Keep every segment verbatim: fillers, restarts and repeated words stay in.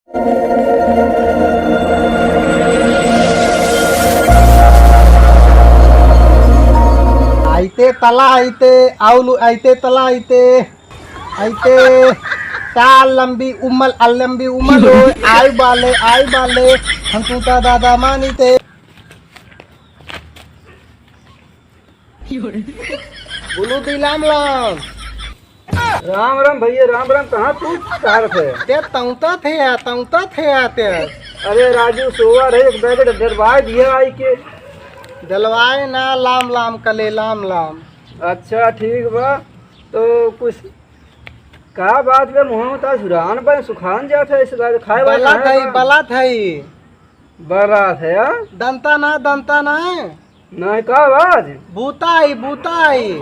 आइते तला आइते, आउलू आइते तला आइते, आइते। चाल लंबी उमल, अल लंबी उमल हो, आई बाले, आई बाले, हम तू ता दादा मानी थे। बोलू दी लाम लाम। राम राम भैया, राम राम। कहाँ तू कहाँ रखे? ते तौता थे या, तौता थे या ते। अरे राजू, सोवा रहे, एक बैग डलवाए दिया आई के। डलवाए ना, लाम लाम कले, लाम लाम। अच्छा, ठीक बा। तो कुछ का बात बे, मुँह में ता सुरान बा, सुखान जात है, इस बात खाए वाला बला है थई, का? बला थई। बला थे, हाँ? दंता ना, दंता ना। नहीं, का आवाज? बूता आई, बूता आई।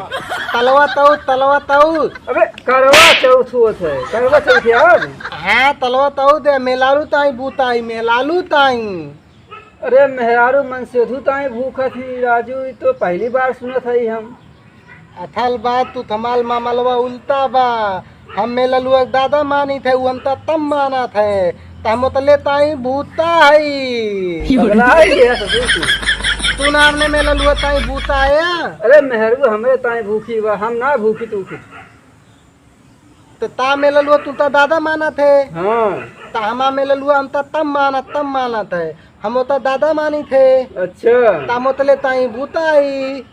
तलवा तऊ, तलवा तऊ। अबे, करवा चौथ होत है। करवा चौथ है आज? हाँ, तलवा तऊ दे, मेलालू ताई बूता आई, मेलालू ताई। अरे, मेहरारू मन सेधू ताई भूखत ही, राजू, ई तो पहली बार सुनत हई हम। अथल बा, तू थमाल मामलवा उल्टा बा। हम मेललुआ के दादा मानित है, उ अंता तम मानत है। त हम ओतले ताई भूता हई। पगला है ये ससुर तू। तू ना हमने मेललुआ ताई भूता है? अरे मेहरू हमरे ताई भूखी बा, हम ना भूखी तू कुछ। त ता मेललुआ तू ता दादा मानत है। हाँ। त हमा मेललुआ हम ता तम मानत, तम मानत है। हम ओता दादा मानित है। अच्छा। त हम ओतले ताई भूता हई।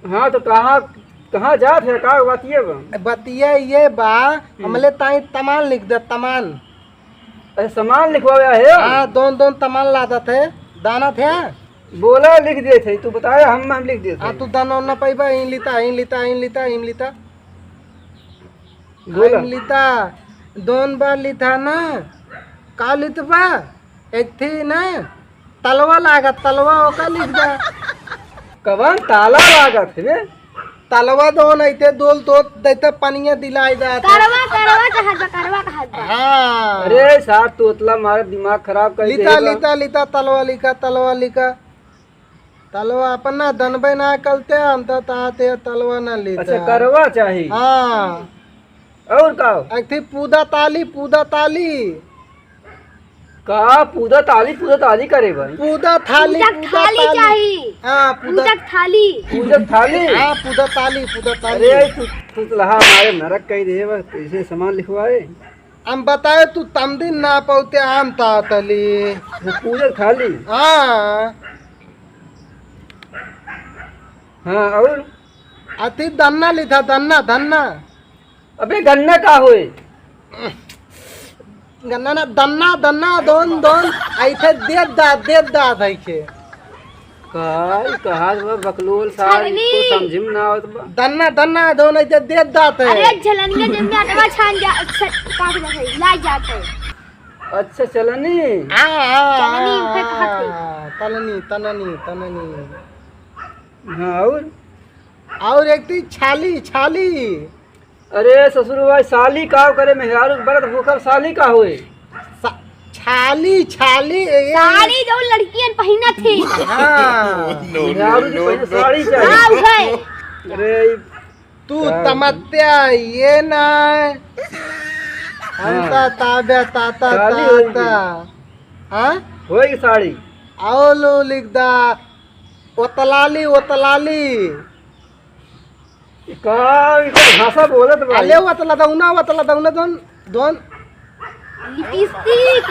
हाँ, तो कहाँ, कहाँ जात है, का बतिया बा? बतिया ये बा, हम्म। हमले ताई तमान लिख दे, तमान। अरे, सामान लिखवावे है? हाँ, दोन, दोन तमान लादत है, दाना थे। बोला, लिख दिए थे, तू बताया, हम, हम लिख दिए थे। हाँ, तू दाना ना पाइबा, इन लिता, इन लिता, इन लिता, इन लिता। बोला। इन लिता, दोन बार लिता ना, का लित बा? एक थी ना, तलवा लागत, तलवा ओका लिख दे। कवन ताला लागत है बे? तलवा दोन ऐते दोल तो दैते पनिया दिलाई जात है। करवा, करवा कहत बा, करवा कहत बा। हाँ। अरे सार, तोतला मारे दिमाग खराब कर लिता, देबा। लिता, लिता, तलवा लिखा, तलवा लिखा। तलवा अपना दनबे ना कलते, हम तो ताते तलवा ना लिता। अच्छा, करवा चाही। हाँ। और का? एक थी पूदा ताली, पूदा ताली। का पूदा ताली, पूदा ताली करे भाई? पूदा थाली, पूजा पूदा थाली ताली। चाही। हाँ, पूदा पूजा थाली। पूजा थाली? हाँ, पूदा ताली, पूदा ताली। अरे, तू, तू तो लहा हमारे नरक कही दे बस, कैसे सामान लिखवाए? हम बताए, तू तमदिन ना पौते, हम तातली। वो पूजा थाली? हाँ। हाँ, और? अति दन्ना लिखा, दन्ना, दन्ना। अबे गन्ना का होए? गन्ना ना, दन्ना, दन्ना, दोन, दोन, ऐसे देत दा, देत दा, ऐसे। का, ई कहा बा बकलोल सार, छलनी। इनको समझ में ना आवत बा। दन्ना, दन्ना, दोन, ऐसे देत दा, ऐसे। अरे, झलनिया जब में अटवा छान जा, छ-, काट जात है, लाग जात है। अच्छा, चलनी? हाँ, हाँ, चलनी, हाँ, उठे हाँ, कहते। तलनी, तननी, तननी। हाँ, और? और एक थी छाली, छाली। अरे ससुर भाई, साली का करे, मेहरारू के बरत भूखल, साली का होए? सा-, छाली, छाली, ए। साड़ी जो लड़कियन पहिनत है। हाँ। No, no, मेहरारू के no, पहने no। साड़ी चाहिए। हाँ, उहे। अरे, ई तू का? तमत्या ये ना। हाँ। अंता ताब्या ताता साड़ी होई ताता। हाँ? होई साड़ी। आओ लो लिख दा। ओतलाली, ओतलाली। ई का, ई का भाषा बोलत बा? अले ओतला दौना, ओतला दौना, दोन, दोन। लिपस्टिक।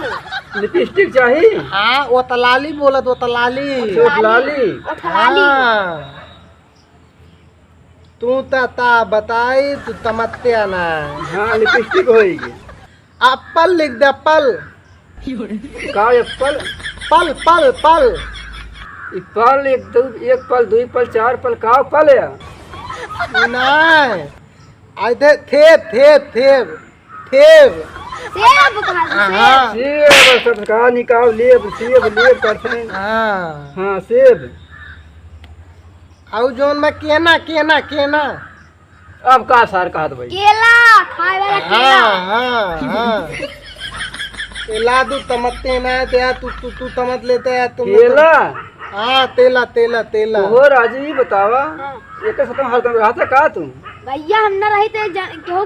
लिपस्टिक चाही? हाँ, ओतलाली बोलत, ओतलाली। अच्छा, ओतलाली। ओतलाली। हाँ। तू ता, ता बताई, तू तमत्या ना। हाँ, लिपस्टिक होई। एप्पल लिख दे, एप्पल। का एप्पल? पल, पल, पल। ई पल, एक, दू, एक पल, दुई पल, चार पल, का पल है? नाय। आई थे, थेब, थेब, थेब, थेब। सेब कहा थे, हाँ। सेब। सेब, सब का निकाल, लेब, सेब, लेब करते हैं। हाँ। हाँ, सेब। आउ जौन बा केना, केना, केना। अब का सार कहत भाई? केला, खाए वाला केला। हाँ, हाँ, हाँ। केला तू तमत्ते ना है, ते यार, तू, तू, तू तमत लेते यार, तुम केला? हाँ, तेला, तेला, तेला। ओहो राजू, ई बतावा, हाँ। एकर साथ में हरदम रहता का तू? भैया, हम ना रही थे, ज-, केहू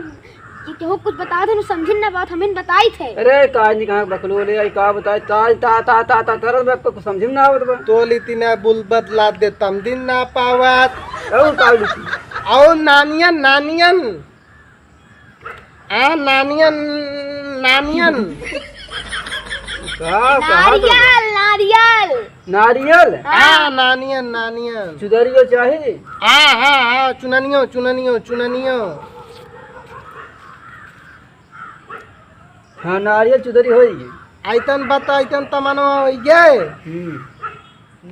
कि केहू कुछ बतावत है, समझिन ना बात, हमिन बताइत है। अरे, काज नहीं कहाँ बकलो ले आई, का बताए, ताज ता, ता, ता, ता, तरस में आपको कुछ समझिन ना आवत बा। तो ली तीना बुल बदला दे, तम दिन ना पावत। और का लिखी? और नानियन, नानियन। आ, नानियन, नानियन। का, का नारियल, नारियल। नारियल? हाँ। हाँ, नानियन, नानियन। चुदरियो चाही? हाँ, हाँ, हाँ, चुननियो, चुननियो, चुननियो। हाँ, नारियल चुदरी होई गे। आइतन बता, आइतन तमनवा होई गे। हम्म।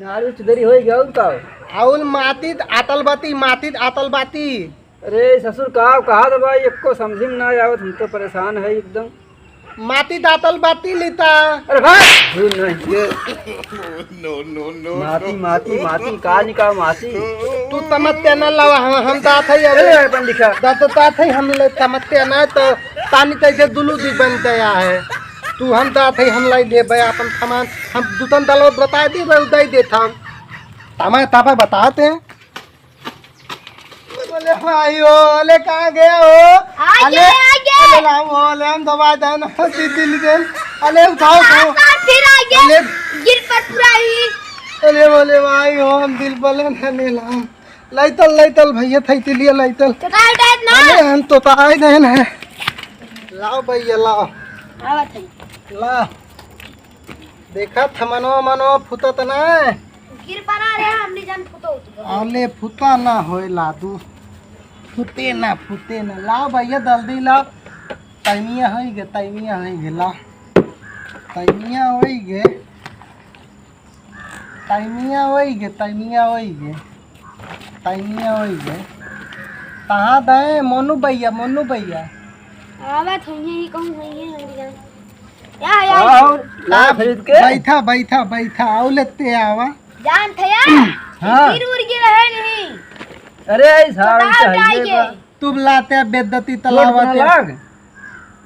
नारियल चुदरी होई गे, और का? और मातित आतल बाती, मातित आतल बाती। अरे ससुर, का कहा था भाई, एको समझी में ना आवत, हम तो परेशान है एकदम। मातित आतल बाती लेता। अरे भाई, झूठ नहीं, ये No, no, no, माती, no। माती, माती, का निकाल माती? तू तमत्या ना लावा, हम, हम दात है अबे। अरे, अपन लिखा। दात, दात है, हम ले तमत्या ना तो तानी तैसे दुलू दी बन गया है। तू हम दात है, हम लाई लेबे अपन सामान, हम दुतन दलो बताइ देबे, उ दइ देत हम। तमा, तमा बताते हैं। बोले, भाई हो, अले कहाँ गया हो? आ अले, गया, आ गया। अले लाओ, अले हम दवाई देन, दीदी ले देन। अले उठाओ, उठाओ। फिर आ गया। अले गिर पर पूरा ही। अले बोले, भाई हो, हम दिल बोले ना ले लाओ। लैतल, लैतल भैया, थैतिलिया लैतल। तो काय उठाए ना? अले हम तो ताई देन है। लाओ भैया, लाओ। आवत है। ला। देखा थमनवा मनवा फुटत ना। गिर पड़ा रे, हमनी जान फुटो उठ गए। अले फुटा ना होए लादू। फुटे ना, फुटे ना। लाओ भैया, जल्दी लाओ। तैमिया होई गे, तैमिया होई गे, लाओ। तैमिया होई गे। तैमिया होई गे, तैमिया होई गे। तैमिया होई गे। कहाँ दे मोनू भैया, मोनू भैया? आवत होइए, ही कहूँ होइए, हमरी जान। या, या, या। आओ, ला आप खरीद के। बैठा, बैठा, बैठा, आओ लेते आवा। जान थे या? हाँ। गिर उर गिर रहे नहीं। अरे, ई सारा बताओ, चाहिए जाइए। बा। तू लाते बेदती चोट तलावा ना ते। लाग।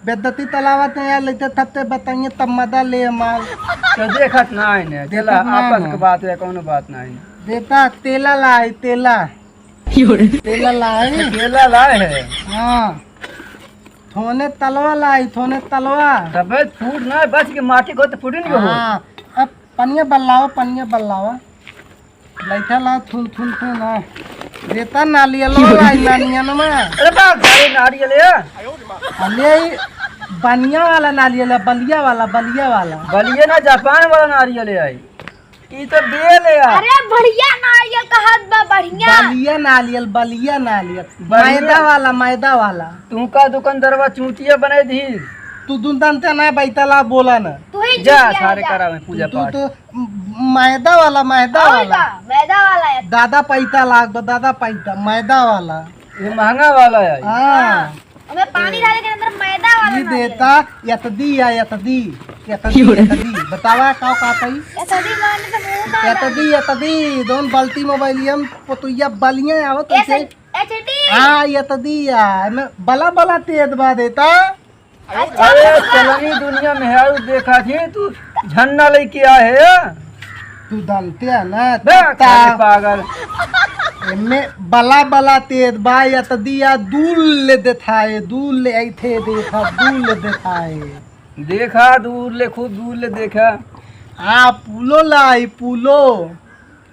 बेदती तलावा ते यार लेते थत्ते बताइए तब मजा ले माल। तो देखत ना है ने, देखत चला ना आपस है। के बात है, कौनो बात ना है। बेटा, तेला लाई, तेला। तेला लाई। तेला लाए है। हाँ। थोने तलवा लाई, थोने तलवा। तबे फूट ना, बच के माटी को तो फूट नहीं हो। हाँ, अब पनिया बल्लावा, पनिया बल्लावा। लइठा ला, थुन, थुन, थुन, हाँ। देता नालियलवा लाई, नानियनमा। अरे बा, भाई नारियल है। अले, बनिया वाला नालियल है, बलिया वाला, बलिया वाला। बलिया ना, जापान वाला नारियल है। ई तो बेल है यार। अरे बढ़िया नारियल कहत बा, बढ़िया। बलिया नालियल, बलिया नालियल। बलिया। मैदा वाला, मैदा वाला। तू का दुकानदारवा चूतिया बनाई दी? तू दुन दंते ना बैतला बोला ना। तू ही जा चूतिया है, सारे जा। करा में पूजा तू, तू पाठ। तो मैदा वाला, मैदा और वाला। का? मैदा वाला है। दादा पैता लाग बा, दादा पैता, मैदा वाला। ये महंगा वाला है। हाँ। हाँ। ओमे पानी डाले के अंदर मैदा वाला ई ना देता, यतदी या यतदी, यतदी, क्यों रे? यतदी। बतावा का कहत हई? यतदी माने तो मुंह का यतदी, यतदी, दोन बाल्टी मोबाइल हम पतुइया बलिया आवत एच-, कैसे? एच डी। हाँ, यतदी या, एमे बला बला तेज बा देता। अच्छा, अरे, चलनी दुनिया में है, उ देखा थी, तू झंडा लेके आए है। तू दलते है ना, बे, कुत्ता। खाली पागल। एमे बला बला तेज बा, यतदी या दूर ले देखाए, दूर ले ऐथे देखा, दूर ले देखाए। देखा, दूर ले, खूब दूर ले देखा। आ, पूलो लाई, पूलो।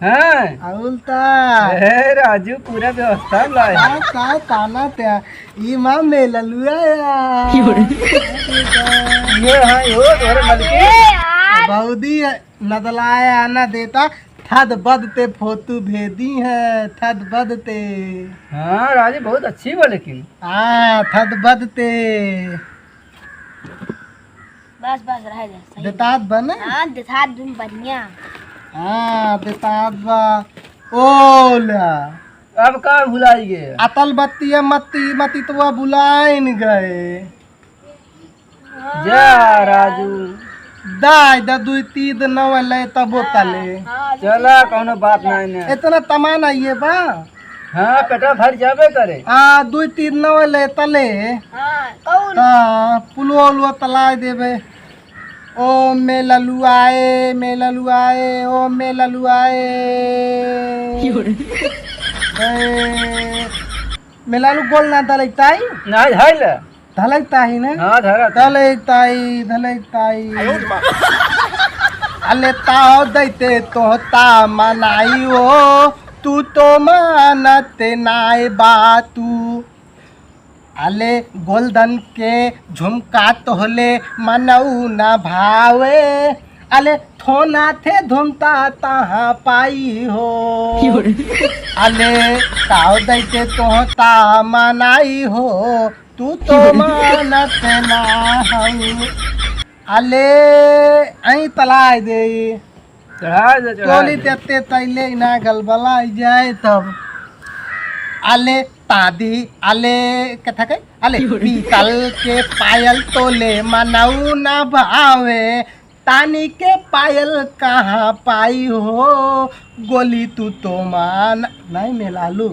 हैं? अउल ता। ए, राजू, पूरा व्यवस्था लाए। का, का, ताना त्या। ई माँ में ललुआ या। ये हाँ, यो, तोहरे मलकिन। ए यार। बौदी नदलाए आना देता, थद बद ते फोटू भेदी है, थद बद ते। हाँ, राजू, बहुत अच्छी बा लेकिन। हाँ, थद बद ते। बस, बस, रह जा, सही। देतात बा ना? हाँ, देतात बा, बढ़िया। हाँ, देतात बा। ओला। अब का भुलाई गए? अतल बत्ती है, मत्ती, मत्ती तो वह भुलाइन गए। हाँ, जा, यार। राजू। दाई, दा दुई तीन नौ ले तबो हाँ, तले। हाँ, चला, कौनो बात नहीं ने। इतना तमाना ये बा। हाँ, पेटा भर जाबे करे। आ, दुई तीन नौ ले तले। हाँ, कौन? हाँ, पुलवा उलवा तलाए देबे। ओ में ललुआए, में ललुआए, ओ में ललुआए। क्यों रे? ए, में लालू गोल ना दलैताई? नहीं, है ले। धलैक ताई ना? हाँ, धरा ताई। धलैक ताई, धलैक ताई। अले ताव दैते तोहता मनाई हो, तू तो मानत नाय बातू। अले गोल्डन के झुमका तोहले मनऊ न भावे, अले थोना थे धुमता तहाँ पाई हो। अले ताव दैते तोहता मनाई हो, तू तो मानत ना हऊ। अले ऐ तलाय दे। चढ़ा दे, चढ़ा टोली दे। तेते तैले ना गलबलाई जाए तब। अले तादी, अले कथा के, अले पीतल के पायल तोले मनऊ ना भावे, तानी के पायल कहाँ पाई हो, गोली तू तो मान, नहीं मेलालू,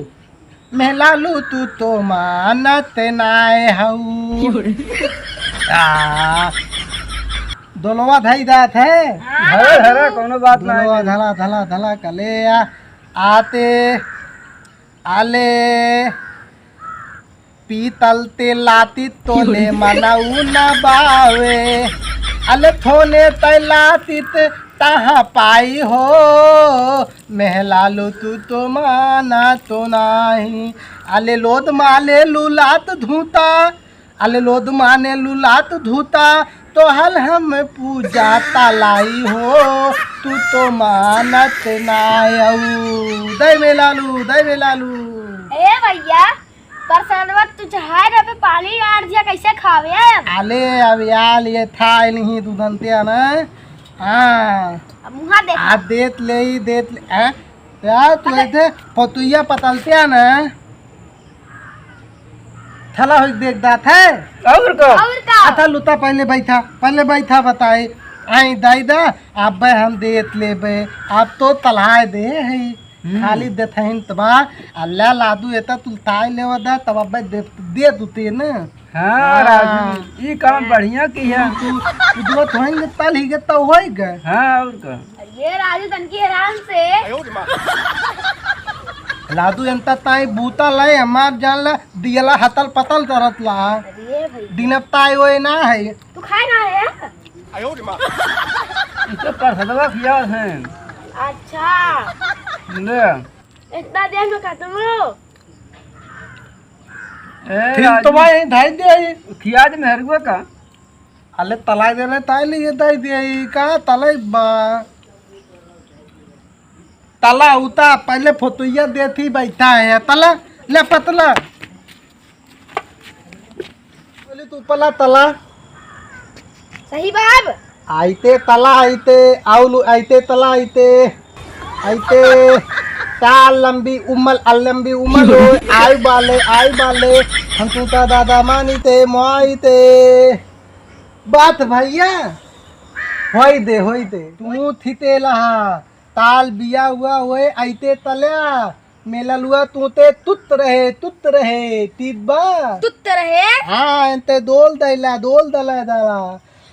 मेलालू तू तो मानत नाय हऊ। आ, दोलवा धई दात है। धरा, धरा, कौनो बात ना दोलवा है। धला, धला, धला, कले आ, आते, आले, पीतल ते लाती तोले मनऊ न बावे। अले थोने तै लातीत तहाँ पाई हो। मेहलालू तू तो माना तो नाही। अले लोद माले लुलात धूता। अले लोद माने लुलात धूता। तो हल हम पूजा तलाई हो। तू तो मानत नायऊ। दे मेलालू, दे मेलालू। ए भैया, परसनवा तू चढ़ाए रहे पे पानी डार दिया, कैसे खावे अब? अले अब यार ये था ही नहीं तू दंतिया ना। हाँ। अब मुहा देख। आ देत ले ही देत ले, हैं? यार तू अच्छा। ऐसे पतुइया पतलतिया ना। थला होई देख दात है। और का? और का? अच्छा लुता पहले बैठा, पहले बैठा बताए। आई दाई दा, अब हम देत लेबे, आप तो तलाए दे है। हम्म। खाली देथहिन त बा, अल्लाह लादू एता तू ताई लेवा दा, तब अब्बे दे, दे दूते न। हाँ, हाँ। राजू, ई काम बढ़िया किया। तू, तू दुआ थोइन के तल ही के तब होई गए। हाँ, और का? अरे राजू, तनकी आराम से। लादू एंता ताई बूता लाई, हमार जान ला, दियला हतल पतल करत ला। अरे भैया। दिनप ताई ओए ना है। तू खाए ना है? ई तो परसदवा खिया है। अच्छा। ले। इतना देर में खत्म हो? ए, ठीक राजू। तो भाई, यहीं धाई दे आई। खिया दे मेहरुआ का। अले तलाई दे रहे, ताई ले ये धाई दे आई। का तलाई बा? तला उता, पहले फोटोइया देथी बैठा है। तला, ले पतला। बोली तू पला तला। सही बाब। आइते तला आइते, आउलू आइते तला आइते, आइते। ताल लंबी उमल, अल लंबी उमल हो, आइ बाले, आइ बाले, हम तू ता दादा मानिते, मोआइते। बात भैया, होई दे, होई दे। तू थिते लहा, ताल बिया हुआ होए, आइते तल्या। मेललुआ तू ते तुत रहे, तुत रहे, तीत बा? तुत रहे? हाँ, एनते दोल दैला, दोल दला दाला।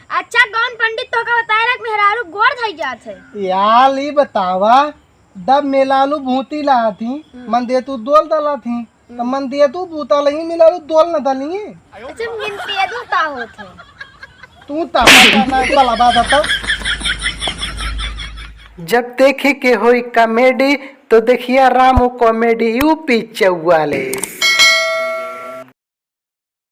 अच्छा, कौन पंडित तोहका बताए रहा कि मेहरारू गोड़ धई जात है? यार, ई बतावा, दब मेलालू भूती लात ही, हम्म। मन दे तू दोल दला थी, तो हम्म। मन दे तू बूता लही, मेलालू दोल न दली। अच्छा, मन दे तू ता होत है। तू ता पता ना, भला बात है तो। जब देखे के होई comedy, तो देखिया रामू comedy यूपी चौवालीस।